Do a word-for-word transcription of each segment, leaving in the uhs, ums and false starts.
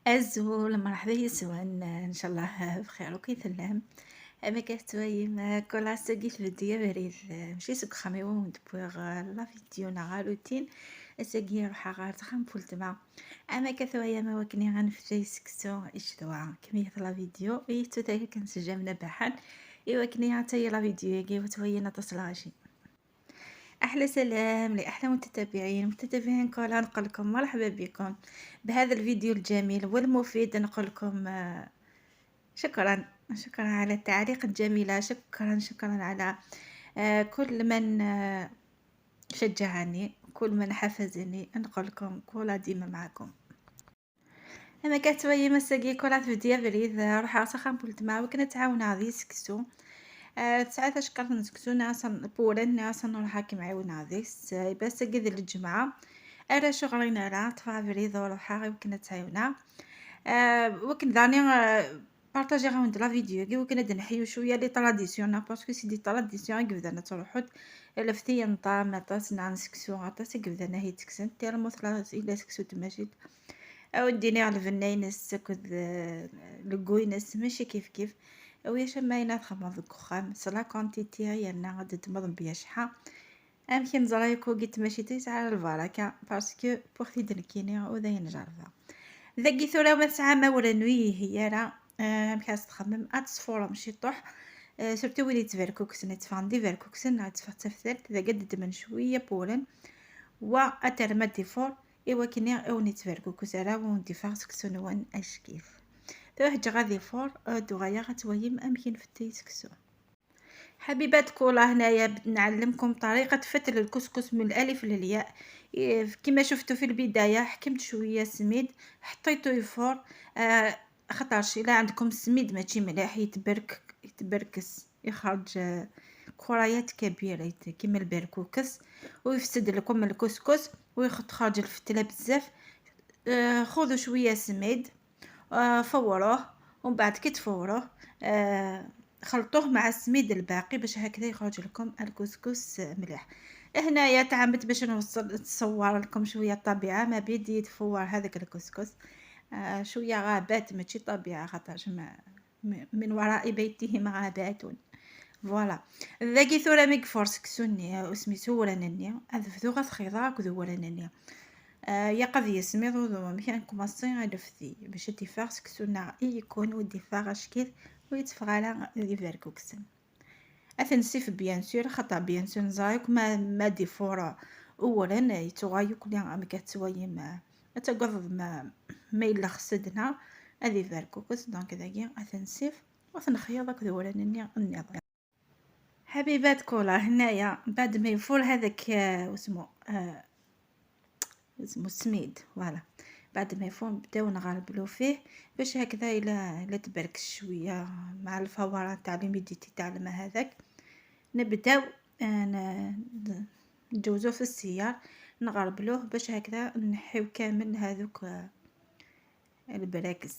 Azul, merḥba yes-wen, ncallah bxir akk i tellam. Amek i tettwayim? Kul ass-agi tbeddi abrid, mačči seg uxxam-iw i wen-d-wwiɣ la vidéo neɣ la routine. Ass-agi ruḥeɣ ɣer texxamt n weltma. Amek a twayam, a wakken ad nefti seksu i ccetwa. Kemmlet la vidéo, i tutayt kan s Jamna Baḥan, i wakken ad tayi la vidéo-agi u twayin aṭas lɣaci. أحلى سلام لأحلى متتابعين، متتابعين كولا، نقول لكم مرحبا بكم بهذا الفيديو الجميل والمفيد. نقول لكم، آه، شكرا، شكرا على التعليق الجميلة، شكرا، شكرا على، آه، كل من، آه، شجعني، كل من حفزني. نقول لكم كولا ديما معكم. Amek a tettwayim ass-agi? Kul ass tbeddi abrid, ruḥeɣ s axxam n weltma, akken ad tt-ɛawneɣ di seksu. Ah, tesɛa tacekkart n seksu, nniɣ-as n-, n wuren, nniɣ-as ad nruḥ ad kem-ɛiwneɣ deg-s. Ah, iban ass-agi d lǧemɛa, ara ccɣel ara ṭṭfeɣ abrid u ruḥeɣ i wakken ad tt-ɛiwneɣ. Ah, wakken daɣen, ah, partagiɣ-awen-d la vidéo-agi, wakken ad d-neḥyu cwiya les traditions, parce que c'est des traditions i yebdan ad truḥeḍ, lefti n ṭṭam aṭas, neɣ n seksu aṭas i yebdan ad yi-ttekksen, tellement tella, yella seksu d tmacint. Ad wen-d-iniɣ lbenna-ines akked, eh, leggu-ines mačči kif kif. Wiyac ama ayen ara txedmeḍ deg uxxam, s la quantité yerna ad d-temmḍem bya cḥa. Amek i neẓra yakk wagi d tmacint i yesɛa lbaraka, parce que wwiɣ-t-id nekkini u d ayen jerbeɣ. Dagi tura ma tesɛam awren ur yelhi ara, eh, amek ara s-txemmem? Ad tesfurem ciṭuḥ, eh, surtout wid yettberkuksen, yetteffɣen d iberkuksen, neɣ tetteffeɣ d taftalt, dagi ad d-ddmen cwiya n wuren, wa ad terrem ad d-ifur, i wakken i wen-yettberkukes ara, ur wen-d-iffeɣ seksu-nwen acek-it. Tura ḥeǧǧeɣ ad ifur, ad d-uɣaleɣ ad twayim amek i nfetti seksu. حبيبات كولا، هنايا ب-، نعلمكم طريقة فتل الكسكس من الألف للياء. إيه، كما شفتوا في البداية حكمت شوية سميد، حطيته يفور. آه، خاطرش إلا عندكم السميد ماشي مليح يتبرك-، يتبركس، يخرج، آه، كريات كبيرة، يت-، كيما البركوكس، ويفسد لكم الكسكس ويخرج الفتلة بزاف. آه، خذوا شوية سميد، آه، فوروه، ومن بعد كي تفوروه، آه، خلطوه مع السميد الباقي باش هكذا يخرج لكم الكسكس مليح. هنايا تعمدت باش نوصل، نصور لكم شوية الطبيعة ما بيدي تفور هذاك الكسكس. آه، شوية غابات، ماشي طبيعة، خاطرش ما، م-، من وراء بيتهم غابات. Voilà. Dagi tura mi yefur seksu-nni، وسميتو وران-nni، ad bduɣ ad xeḍreɣ akked وران-nni. آه، يا قضية سميض وذوم كان كوماسي غير فتي باش تدفع سكسونا يكون ودفع غشكير ويتفغى على ديفير كوكسن. أثنسيف بيان سور، خاطر بيان سور نزايك ما، ما ديفور أولا يتغايك لي أم كتويم. أتقض ما، ما إلا خسدنا أديفير كوكس، دونك داكي أثنسيف وثنخيض أكد وراني النظام. حبيبات كولا، هنايا بعد ما يفور هذاك، آه، واسمو، آه، اسمو السميد، voilà. بعد ما يفور نبداو نغربلو فيه باش هكذا إلا، إلا تبرك شوية مع الفوران تاع l'humidité تاع الماء هذاك، نبداو، آه، ن-، نجوزوه في السيار، نغربلوه باش هكذا نحيو كامل هذوك، آه، البراكس.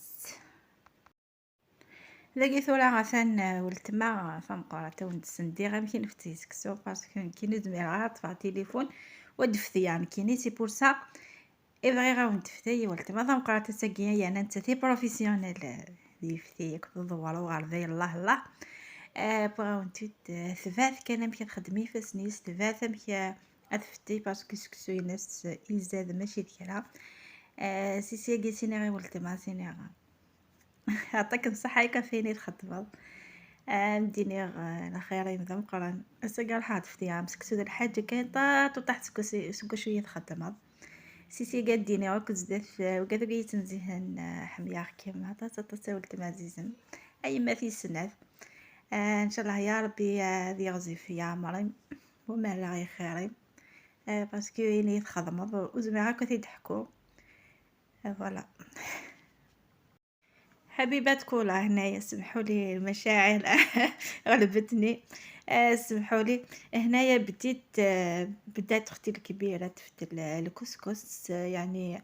داكي ثورة غثان ولتما فمقرة تون تسندي غير مكين في تيسكسو، parce que كي ندمي غير طفى تليفون ودفتي يعني كيني، c'est pour ça. إبغي غير ونتفتي ولتما فمقرة تسقيا يعني انت تي professionnel دي فتي كنت دوار وغربي الله الله. آه، بغا ونتي ثبات كان مكي تخدمي فسنيس ثبات مكي أثفتي parce que سكسو ينس إيزاد ماشي ذكرى. آه، سيسي قيسيني غير ولتما سيني غير. يعطيك الصحة، يكفيني الخدمة. آه، مديني غ-، الخير يمدى مقران. السقا الحاض في ديام سكسو ذا الحاجة كاين طاط وطاحت سكو سي-، سكو شوية الخدمة. سيسي قاديني غاك زدت، آه، وقادو قيت نزيهن، آه، حمياغ كيما طاط طاط ساولت ما عزيزن. أي ما في سنات. آه، إن شاء الله يا ربي، آه، ذي غزي في عمري. وما لا غير خيري. آه، parce que يني تخدمض وزمي هاكا تيضحكو. آه، voilà. حبيبات كولا، هنايا سمحوا لي المشاعر غلبتني. آه، سمحوا لي. هنايا بديت، آه، بدات اختي الكبيره تفتل الكسكس، آه، يعني،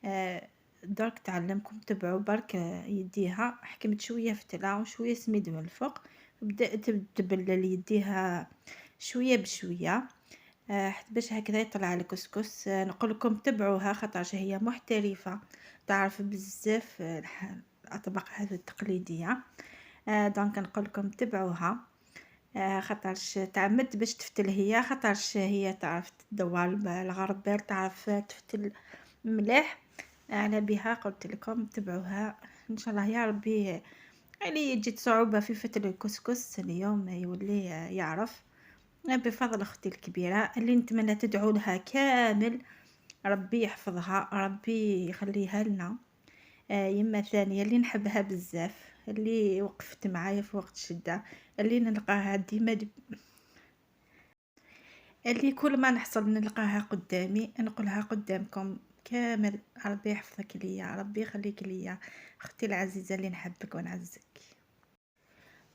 آه، درك تعلمكم تبعوا برك، آه، يديها حكمت شويه فتله وشويه سميد من الفوق، بدات تبلل يديها شويه بشويه. آه، حت باش هكذا يطلع الكسكس. آه، نقول لكم تبعوها خاطرش هي محترفة، تعرف بزاف، آه، الح-، الأطباق هذو التقليدية. آه، donc نقول لكم تبعوها، آه، خاطرش تعمدت باش تفتل هي، خاطرش هي تعرف تدور الب-، الغربال، تعرف تفتل مليح. على بها قلت لكم تبعوها إن شاء الله يا ربي. اللي يجد صعوبة في فتل الكسكس اليوم يولي يعرف. بفضل أختي الكبيرة اللي نتمنى تدعوا لها كامل، ربي يحفظها، ربي يخليها لنا. آه، يما ثانية اللي نحبها بزاف، اللي وقفت معايا في وقت الشدة، اللي نلقاها ديما د-، اللي كل ما نحصل نلقاها قدامي، نقولها قدامكم كامل: ربي يحفظك ليا، ربي يخليك ليا، أختي العزيزة اللي نحبك ونعزك.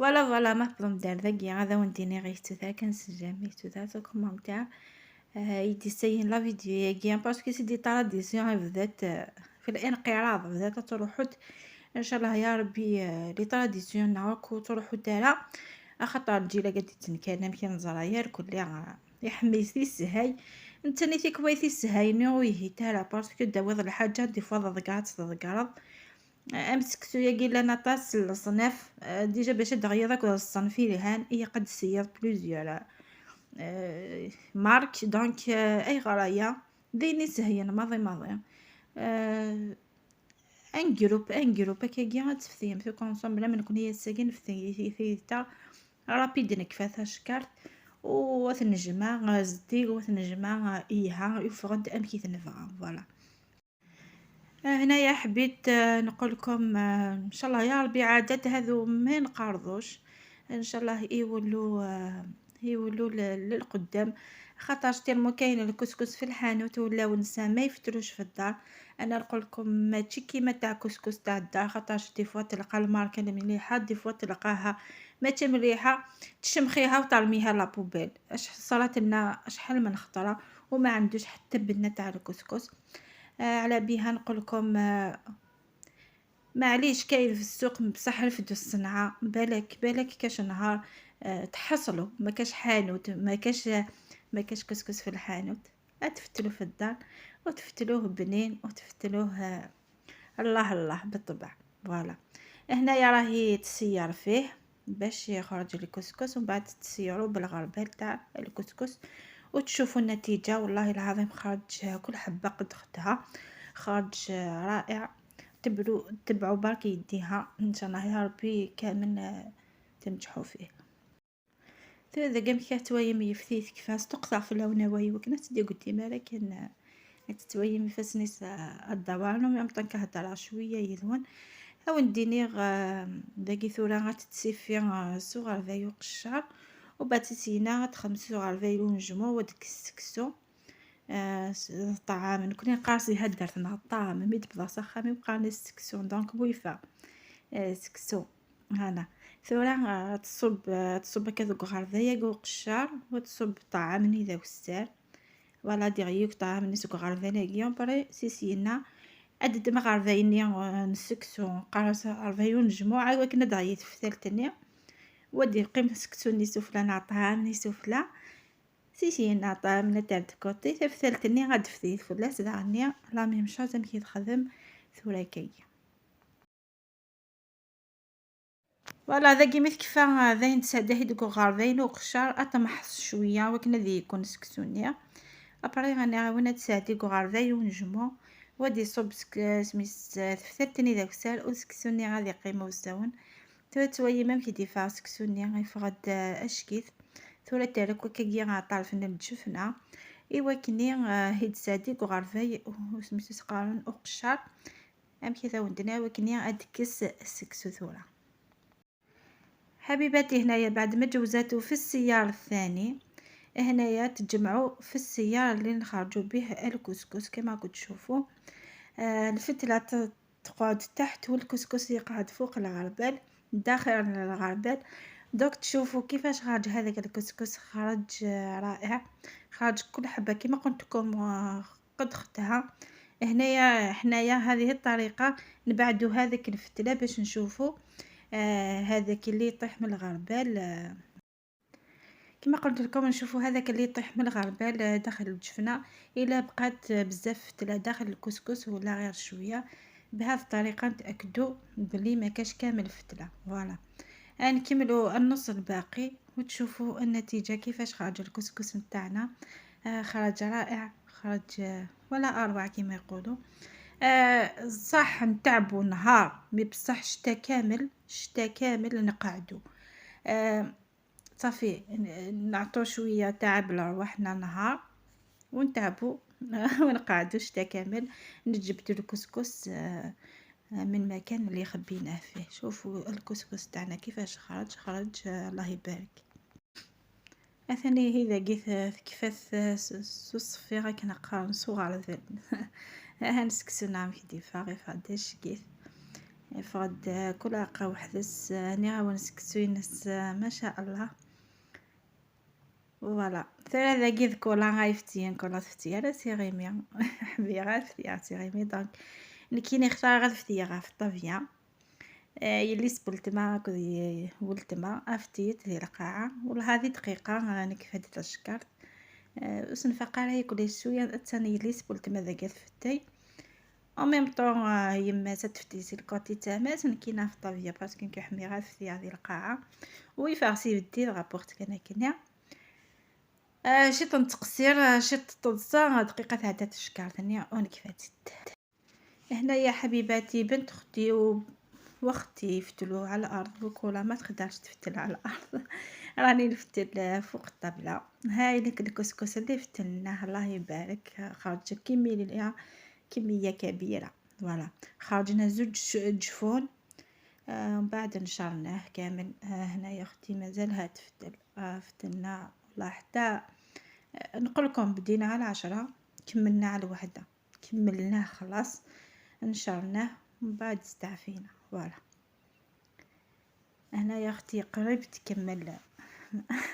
Voilà، voilà، ما بروم دار داكيا، هذا ونديني غير تذاك نسجل ميتو ذات كومونتير. آه، يدي سيين لا فيديو ياكيا، parce que c'est des traditions بدات، آه، في الانقراض، بدات تروحد. إن شاء الله يا ربي، آه، les traditions نعاكو تروحو دارا. أخطر تجي لقد تنكلم كي نزراير كل، آه، يحمي تيسهاي. نتني تيكوي تيسهاي نو يهي تارا، parce que داوض الحاجة des fois ضغط ضغط. أمسكتو ياكي لنا طاس الصناف، آه، déjà باش دغيا داك الصنف يلهان، هي قد سير plusieurs، آه، marque، donc، آه، أي غرايا ديني سهين ماضي ماضي. آه، ان groupe، ان groupe هكاكيا تفتيم في كونسوم بلا ما نكون هي الساكن في في تا rapide نكفى شكارت وتنجمع زديق وتنجمع إيها يفرد أم كي تنفغ، voilà. آه، هنايا حبيت، آه، نقول لكم، آه، إن شاء الله يا ربي عادات هذو ما ينقرضوش، إن شاء الله يولوا، آه، يولوا ل-، للقدام، خاطرش tellement كاين الكسكس في الحانوت ولاو نسا ما يفتروش في الدار. أنا نقول لكم ماشي كيما تاع كسكس تاع الدار، خاطرش des fois تلقى الماركة المليحة، des fois تلقاها ماشي مليحة، تشمخيها وترميها la poubelle. اش صرات لنا شحال من خطرة وما عندوش حتى بنة تاع الكسكس. آه، على بيها نقول لكم، آه، معليش كاين في السوق، بصح رفدوا الصنعة، بالك، بالك كاش نهار، آه، تحصلوا، ما كاش حانوت، ما كاش، ما كاش كسكس في الحانوت. تفتلوا في الدار وتفتلوه بنين وتفتلوه، آه، الله الله بالطبع. Voilà، هنايا راهي تسير فيه باش يخرج الكسكس، ومن بعد تسيروا بالغربال تاع الكسكس وتشوفوا النتيجة. والله العظيم خرج كل حبة قد اختها، خرج رائع. تبعوا، تبعوا برك يديها، ان شاء الله يا ربي كامل، آه، تنجحوا فيه. تذا قام كي تويم يفتي تكفاس تقطع في اللون واي وكنا تدي قدي ما لكن تتويم فاسنيس الدوار نو ميم طن كهضر شويه يلون. او نديني غ-، داكي ثورة غتتسيفي، آه، سو غربايو قشار، وبعد تسينا غتخمسو غربايو نجمو وديك السكسو. آه، س-، الطعام نكوني قاسي هاد درت مع الطعام مي دبضا سخامي وقاني السكسو donc ويفا. آه، سكسو هانا ثورة، آه، تصب، آه، تصب هكا ذوك غربايا جو قشار وتصب الطعام ني ذاك السار. Voilà ديغيوك طعام ني ذوك غربايا كيون بري سيسينا. أدد ما غربايني، آه، نسكسو قرص غربايو نجمو عاود كنا دغيا تفتلتني. ودي قيم سكسو ني سفلى نعطيها ني سفلى. سيسينا طعام نتاع الكوتي تفتلتني غاد فتيت فلاس داغني. لا ميم شوز أم كي تخدم ثورة كي. Voilà، داكي مي تكفى، آه، داين تسعداه دوك غرباين وقشار، أطمحص شوية، وكنا ذي يكون سكسونيا. أبري غنعاون تسعدي غرباي ونجمو، وادي صوب سك-، سميس، آه، تفتتني داك سال، وسكسوني غادي يقيمو الزون. ثورة تويا مام كي ديفا سكسوني غيفغد، آه، أشكيث. ثورة تارك وكاكيا غا طرف من الجفنة. إوا كني، آه، هيد سعدي غرباي وسميتو سقارن وقشار. أمك إذا ودنا وكني أدكس السكسو ثورة. حبيباتي، هنايا بعد ما جوزاتو في السيار الثاني، هنايا تجمعو في السيار اللي نخرجو به الكسكس كما كنتو تشوفو. آه، الفتلة ت-، تقعد تحت والكسكس يقعد فوق الغربال، داخل الغربال. دوك تشوفو كيفاش خرج هذاك الكسكس، خرج، آه، رائع، خرج كل حبة كيما قلت لكم، آه، قد اختها. هنايا، حنايا هذه الطريقة نبعدو هذاك الفتلة باش نشوفو، آه، هذاك اللي يطيح من الغربال، آه، كما قلت لكم نشوفو هذاك اللي يطيح من الغربال، آه، داخل الجفنة. إلا بقات بزاف فتلة داخل الكسكس ولا غير شوية، بهذه الطريقة نتأكدوا بلي ما كاش كامل فتلة. Voilà، نكملوا النص الباقي وتشوفوا النتيجة كيفاش خرج الكسكس نتاعنا. آه، خرج رائع، خرج، آه، ولا أروع كيما يقولوا. آه، صح نتعبوا نهار، mais بصح شتا كامل، شتا كامل نقعدوا. آه، صافي، ن-، نعطوا شوية تعب لرواحنا نهار ونتعبوا ونقعدوا شتا كامل. نجبدوا الكسكس، آه، من المكان اللي خبيناه فيه. شوفوا الكسكس تاعنا كيفاش خرج، خرج، آه، الله يبارك. أثني هي ذاقيت، آه، تكفات، آه، س-، س-، صفي غا كنا قارن صغار ذل. ها نسكسو نعم كي ديفا غير فغد الشقيت. فغد، آه، كل عقا وحدس، آه، هني غا ونسكسو ينس، آه، ما شاء الله. Voilà، ثلاثة قيد كولا غايفتيان، كولا تفتي على سي غيمي. حبي غا تفتي على سي غيمي، donc نكيني اختار غا تفتي غا في الطافية. آه، يلي سبلتما كذي ولتما افتيت ذي القاعة، والله هذه دقيقة، آه، نكفى دي تشكرت. آه، وسنفق على كل شوية، الثاني يلي سبلتما ذا قال فتي. En même temps، آه، يما ستفتي سي الكوتي تاماس، نكينا في الطافية، parce que نكي حمي غا فتي هذه القاعة. ويفاغ سي بدي، غابورت كان كنيا. آه، شي تنتقصير، آه، شي تطلصة، آه، دقيقة تعدات الشكار ثانية، ونكفاتت. هنايا حبيباتي بنت أختي و-، وأختي يفتلوا على الأرض، وكولا ما تقدرش تفتل على الأرض. راني نفتل فوق الطابلة. هاي لك الكسكس اللي فتلناه، الله يبارك، خرج كمية، كمية كبيرة. Voilà، خرجنا زوج ش-، جفون. آه، من بعد نشرناه كامل. آه، هنايا أختي مازالها تفتل. آه، فتلنا والله حتى، آه، نقول لكم بدينا على عشرة، كملنا على وحدة، كملناه خلاص، نشرناه، من بعد استعفينا. Voilà، هنايا أختي قريب تكمل.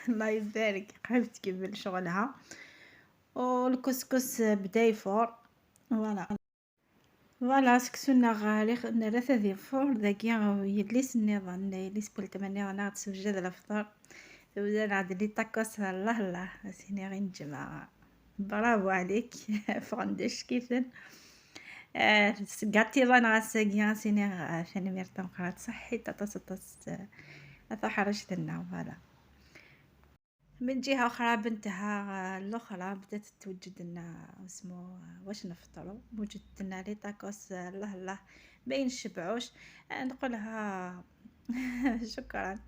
الله يبارك، قريب تكمل شغلها، والكسكس بدا يفور. Voilà. Voilà، سكسونا غالي، خ-، نرى ثذي فور داكيا يليس النظام، يليس بولتما النظام، نعد سوجد الفطور. وزاد عاد لي طاكوس، الله الله، سيني غير نجمع. برافو عليك. فغندش كيفن. آه، سقاتي ضان غاساكيا، سيني غ-، ثاني ميرتا مقرات صحي، تطس تطس. آه، أثو حرشت لنا، voilà. من جهة أخرى بنتها الأخرى بدات توجد لنا اسمو واش نفطروا، وجدت لنا لي طاكوس، الله الله ما ينشبعوش. نقولها شكرا،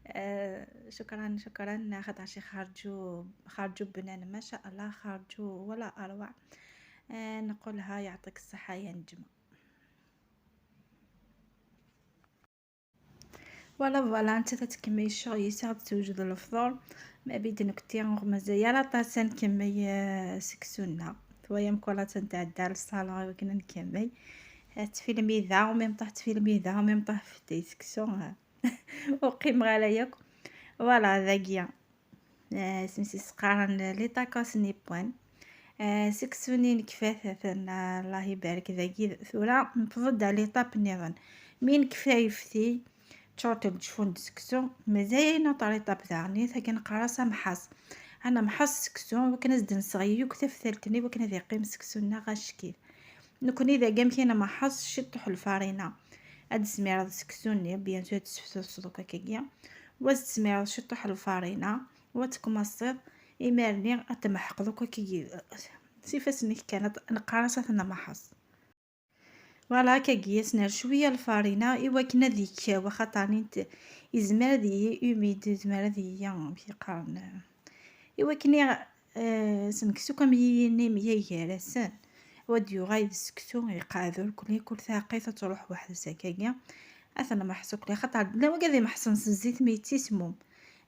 آه، شكرا شكرا، خاطر شي خرجوا، خرجوا بنان ما شاء الله، خرجوا ولا أروع. آه، نقولها يعطيك الصحة يا نجمة. Voilà، voilà، انت تتكمي الشغل يساعد توجد الفطور. ما بيد نكتي غمزة يا لا طاسة نكمي، آه، سكسونا. ثويا مكولا تنتعدى للصالة وكنا نكمي. آه، تفيلمي ذا وميم طاح، تفيلمي ذا وميم طاح في تي سكسو. آه. وقيم غالا ياك. Voilà، ذاكيا. آه، سمسي سقارن لي طاكوس نيبوان. آه، سكسوني نكفاث ثنا، الله يبارك ذاكي. ثورة نفضل على لي طاب نيضن. مين كفايفتي تشوطي الجفون دسكسو، مازال نوطا لي طاب ثاني، ثاكي نقرا سا محاص. أنا محاص سكسو، وكان زد نسغيو كتف ثالتني، وكان ذي قيم سكسونا غاشكيل. نكوني إذا قام كاينة محاص شطح الفارينة. هاد السميرة سكسوني، bien sûr تسفسو الصدوق هكاكيا. وزد سميرة شطح الفارينة. وتكمصيض إمارني أتمحق دوكا كي سيفاس نك كانت نقارصة ثنا محص. Voilà، كاكيا سنار شوية الفارينة، إوا كنا ذيك واخا طاني نت-، يزمر ذي humide، يزمر ذي كي قارن. إوا كني، آه، سنكسو كم يني ميا يارسن. وديو غايد السكسو يقعدو الكل، كل ثاقيت تروح واحد السكاكيا. أثنا محصو كلي خطر، لا وقاعد محصن الزيت ميتي سموم.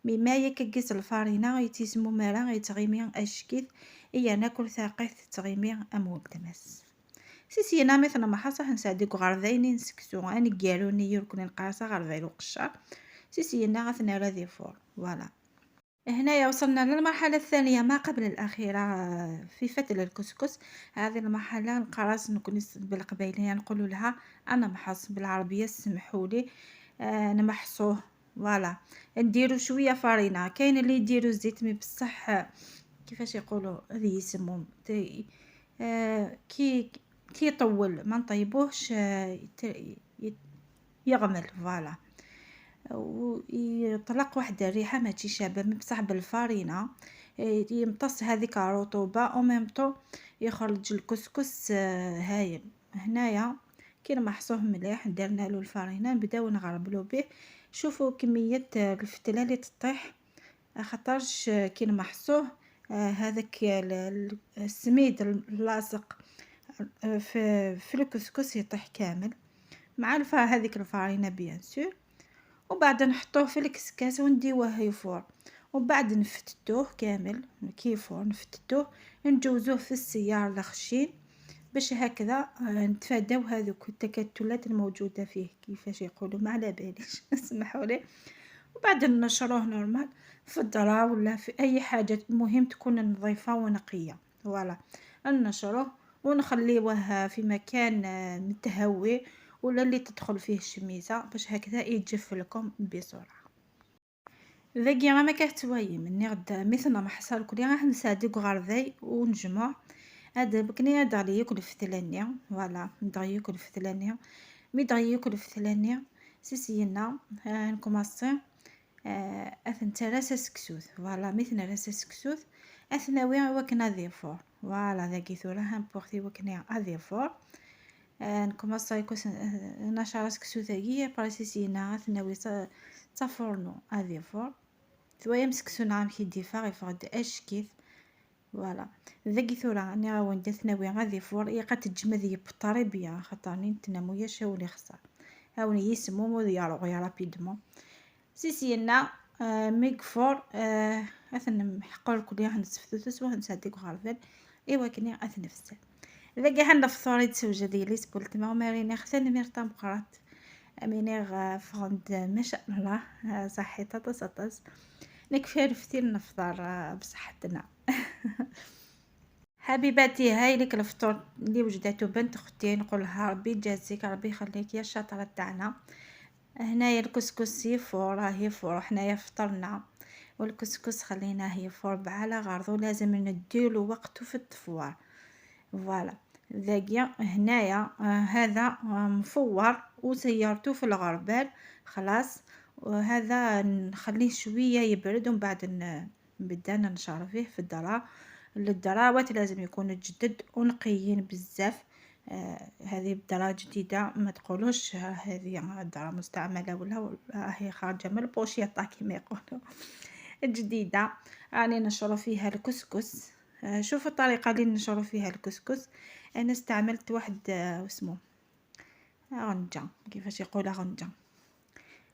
مي ما يككس الفارينة يتيسمو مالا يتغيمي أشكيت. إيا ناكل ثاقيت تغيمي أم ولد ماس. سيسينا مثلا ما حصح نساعدك غرضيني نسكسو، أنا قالوني يركن القاسة غرضي القشة. سيسينا غثنا لا ديفور، voilà. هنايا وصلنا للمرحلة الثانية ما قبل الأخيرة، آه، في فتل الكسكس. هذه المرحلة نقرص نكون بالقبايلية نقولوا لها أنا محص، بالعربية سمحوا لي، آه، نمحصوه. Voilà، نديرو شوية فارينة، كاين اللي يديرو زيت، mais بصح كيفاش يقولوا هذه يسموهم تي-، آه، كي كي يطول ما نطيبوهش، آه، يت-، يت-، يغمل، voilà. ويطلق واحد الريحة ماشي شابة، mais بصح بالفرينة، آه، يمتص هذيك الرطوبة، au même temps يخرج الكسكس، آه، هايل. هنايا كي نمحصوه مليح، درنا له الفرينة، نبداو نغربلو به. شوفوا كمية، آه، الفتلة اللي تطيح، خاطرش كي نمحصوه، آه، هذاك ال-، ال-، السميد اللاصق، آه، في، في الكسكس يطيح كامل مع الف-، هذيك الفرينة bien sûr. وبعد نحطوه في الكسكاس ونديوه يفور، وبعد نفتتوه كامل كي يفور، نفتتوه، نجوزوه في السيار الخشين باش هكذا، آه، نتفاداو هذوك التكتلات الموجودة فيه، كيفاش يقولوا، ما على باليش، اسمحوا لي. وبعد ننشروه normal في الدرا ولا في اي حاجة، المهم تكون نظيفة ونقية. Voilà، ننشروه ونخليوه في مكان، آه، متهوي ولا اللي تدخل فيه الشميسة، باش هكذا يجف لكم بسرعة. ذاكي راه ما كتوايم، ني غدا مثلنا ما حصل كلي راح نساعدك غرضي ونجمع. هذا بكني هذا لي ياكل في ثلانية، voilà، نبدا ياكل في ثلانية، مي دغيا ياكل في ثلانية. سيسينا، آه، نكوماسي. آه، اثن تراسة سكسوث، voilà، مثل راسة سكسوث. اثناوي وكنا ذيفور، voilà، ذاكي ثورة هنبوغتي وكنا اذيفور. آه، نكوماسي كوس، آه، نشر سكسوث هي براسيسينا اثناوي تا-، تفرنو اذيفور. ثوايا مسكسو نعم كي ديفا غيفغد اشكيث. Voilà. ذاكي ثورة راني راهو ندير ثناوي غادي فور، إي قد تجمد يبطري بيان، خاطر راني نتنمو يا شاولي خسر. هاوني يسمو مو يروغ يا rapidement. سيسينا، آه، ميك فور، آه، أثن محقول كل يوم نسفتو تسوى نساديك غرفل. إيوا كني أثن فسد. ذاكي هند فطوري تسوجد لي سبولت ما وماريني خثن ميرتا مقرات. أميني غا فغند ما شاء الله، آه، صحيت أطس أطس. نكفي رفتي نفطر، آه، بصحتنا. حبيباتي، هاي لك الفطور اللي وجدته بنت اختي، نقول لها ربي يجازيك، ربي يخليك يا الشاطرة تاعنا. هنايا الكسكس يفور، راه يفور، حنايا فطرنا والكسكس خليناه يفور على غرضو، لازم نديلو وقته في التفوار. Voilà، ذاكي هنايا، آه، هذا، آه، مفور وسيرته في الغربال، خلاص. وهذا نخليه شوية يبرد ومن بعد ن-، نبدا ننشر فيه في الدرا. الدراوات لازم يكونوا جدد ونقيين بزاف. آه، هذه الدرا جديدة، ما تقولوش هذه الدرا مستعملة ولا، ولا راهي خارجة من البوشيطة كيما يقولوا. جديدة. راني نشرو فيها الكسكس. آه، شوفوا الطريقة اللي نشرو فيها الكسكس. أنا استعملت واحد، آه، واسمو غنجة، كيفاش يقولها، غنجة،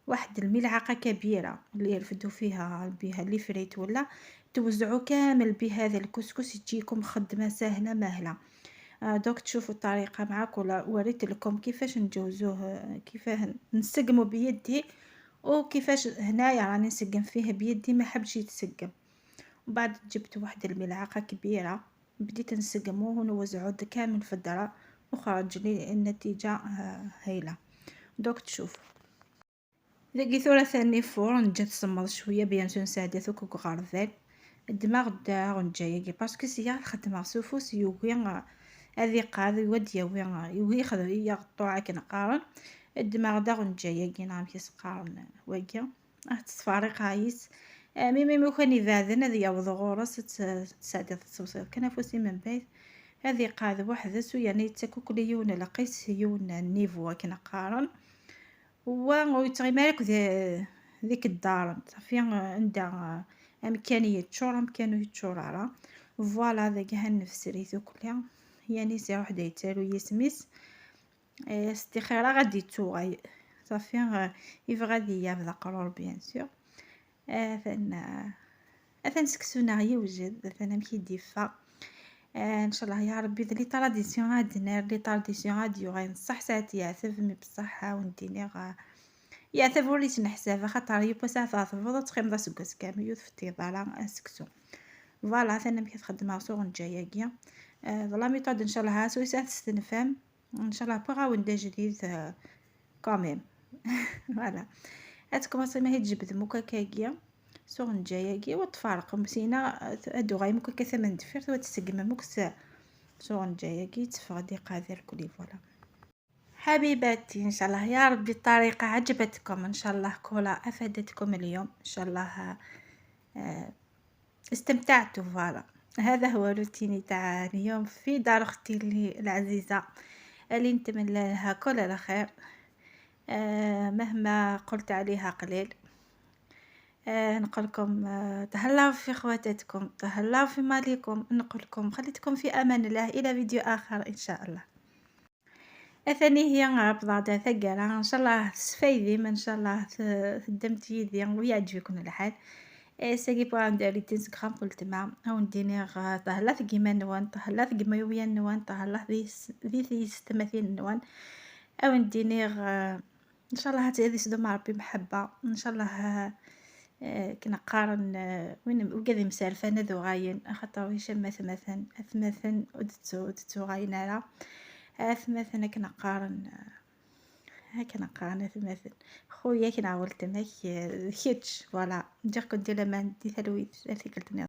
واحد الملعقة كبيرة اللي يرفدوا فيها بها les frites، ولا توزعوا كامل بهذا الكسكس، تجيكم خدمة سهلة مهلة. آه، دوك تشوفوا الطريقة معاك، ولا وريت لكم كيفاش نجوزوه، آه، كيفاه نسقموا بيدي، وكيفاش هنايا راني نسقم فيه بيدي، ما حبش يتسقم. ومن بعد جبت واحد الملعقة كبيرة، بديت نسقموه ونوزعوه كامل في الدرا، وخرج لي النتيجة، آه، هايلة. دوك تشوفوا. ذاكي ثورة ثاني فور، نجي تسمر شوية، bien sûr نساعدها ثوك غربال. الدماغ دا غنجايا كي، parce que سيا خدمة سوفوس يوغي، آه، هذه قاضي ود يوي، آه، يوغي يخدم يغطو عاك نقارن. الدماغ دا غنجايا كي نعم كيس قارن واقع. آه، تصفاري قايس. آه، مي، مي، مي كان يبعدن هذه يوض غورس، تس-، تساعد تصوصي. كان فوسي من بعيد. هذه قاعد وحدس، ويعني تاكو كل يون لقيس يون النيفو كي نقارن. هو ويتغي مالك ذي-، ذيك الدار، صافي، عندها أمكانية تشور، أمكانية تشور على. Voilà، ذاك ها النفس ريثو كلها. يعني سي واحد يتسالو يسميس. إيه، ستي خيرة غادي توغاي. صافي، آه، يبغى غادي يبدا قرور، bien sûr. آه، فن-، آه، أثن سكسونا يوجد، أثن أمشي ديفا. آه، إن شاء الله يا ربي، les traditions غادي نار، les traditions غادي يوغاين صح ساعات يعثب، مي بصح ها ونديني غا-، يعثب وليت نحساب، خاطر يبا ساعة تعثب، تخيم دا سكس كامل، يوث في التيضالة، آه، سكسو. Voilà، ثاني مشيت خدمة سوغ نجايا كيا. آه، la méthode إن شاء الله ها سويسات تستنفهم. إن شاء الله بغاو ندا جديد، آه، quand même. Voilà. هاتكم أصلا ما هي تجبد مكاكاكيا. سوغ نجايا كيا وتفارق. مسينا، آه، هادو غاي مكاكا ثمن دفير، وتسقم مكس. سونجاياكي تفغدي قادر كلي فوالا. حبيباتي، إن شاء الله يا ربي الطريقة عجبتكم، إن شاء الله كولا أفادتكم اليوم، إن شاء الله، آه، استمتعتوا. فوالا، هذا هو روتيني تاع اليوم في دار أختي اللي العزيزة، اللي نتمنى لها كل الخير. آه، مهما قلت عليها قليل. آه، نقولكم، آه، تهلاو في خواتاتكم، تهلاو في ماليكم، نقولكم خليتكم في أمان الله، إلى فيديو آخر إن شاء الله. أثاني هي بضاعة ثقيلة، إن شاء الله تسفايديم، إن شاء الله ت-، تدمت يدي ويعجبكم الحال. إيه، ساقي بوا عندي على تنس غرام قلت ما، أو نديني غ-، تهلا ثقيمة نوان، تهلا ثقيمة يويا نوان، تهلا ذي س-، ذي ثي ستماثين نوان. أو نديني غ-، إن شاء الله هاتي هذه سدوم ربي محبة. إن شاء الله، آه، كنا قارن، آه، وين وقاعد مسالفة أنا ذو غاين، خاطر ويش مثلا، أثمثن ودتو، ودتو غاين على. أثمثن كنا قارن، آه، هاك نقرا أنا ثماثن. خويا كي نعاول تماك، آه، كيتش، فوالا. ندير كنت لما ندي ثلويث، هذيك الدنيا.